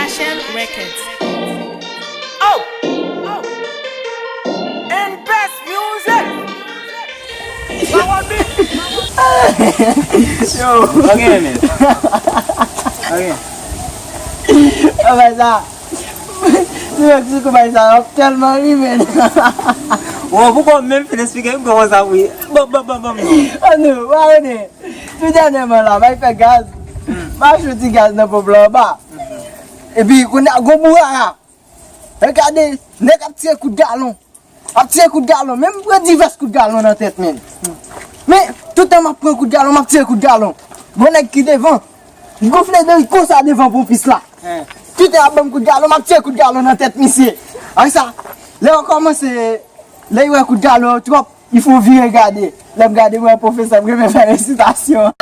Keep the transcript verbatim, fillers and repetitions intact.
Session Records. Oh! Oh! And best music! Power beat! Yo. Ok, men. Ok. Anmwey sa. Li wè ti kou bay sa ap tèlman ri, men. Bon, poukò w menm fin eksplike m kòman sa ap ri? Bon, bon, bon, bon, non. An nou, w a konnen. Tou dènyèman la, bay fè gaz. M a jwe ti gaz nan ponp lan anba. Epi, kounye a, gon bourara. Regade, nèg ap tire kout galon. Ap tire kout galon. Men m pran divès kout galon nan tèt, men. Men, tout tan m ap pran kout galon, m ap tire kout galon. Gon nèg ki devan. Li gonfle de li konsa devan ponpis la. Tout tan ap ban m kout galon, m ap tire kout galon nan tèt misye. Ak sa, lè yo kòmanse, lè yo wè kout galon yo twòp, li fè yon vire gade. Lè m gade, m wè pwofesè m renmen fè resitasyon.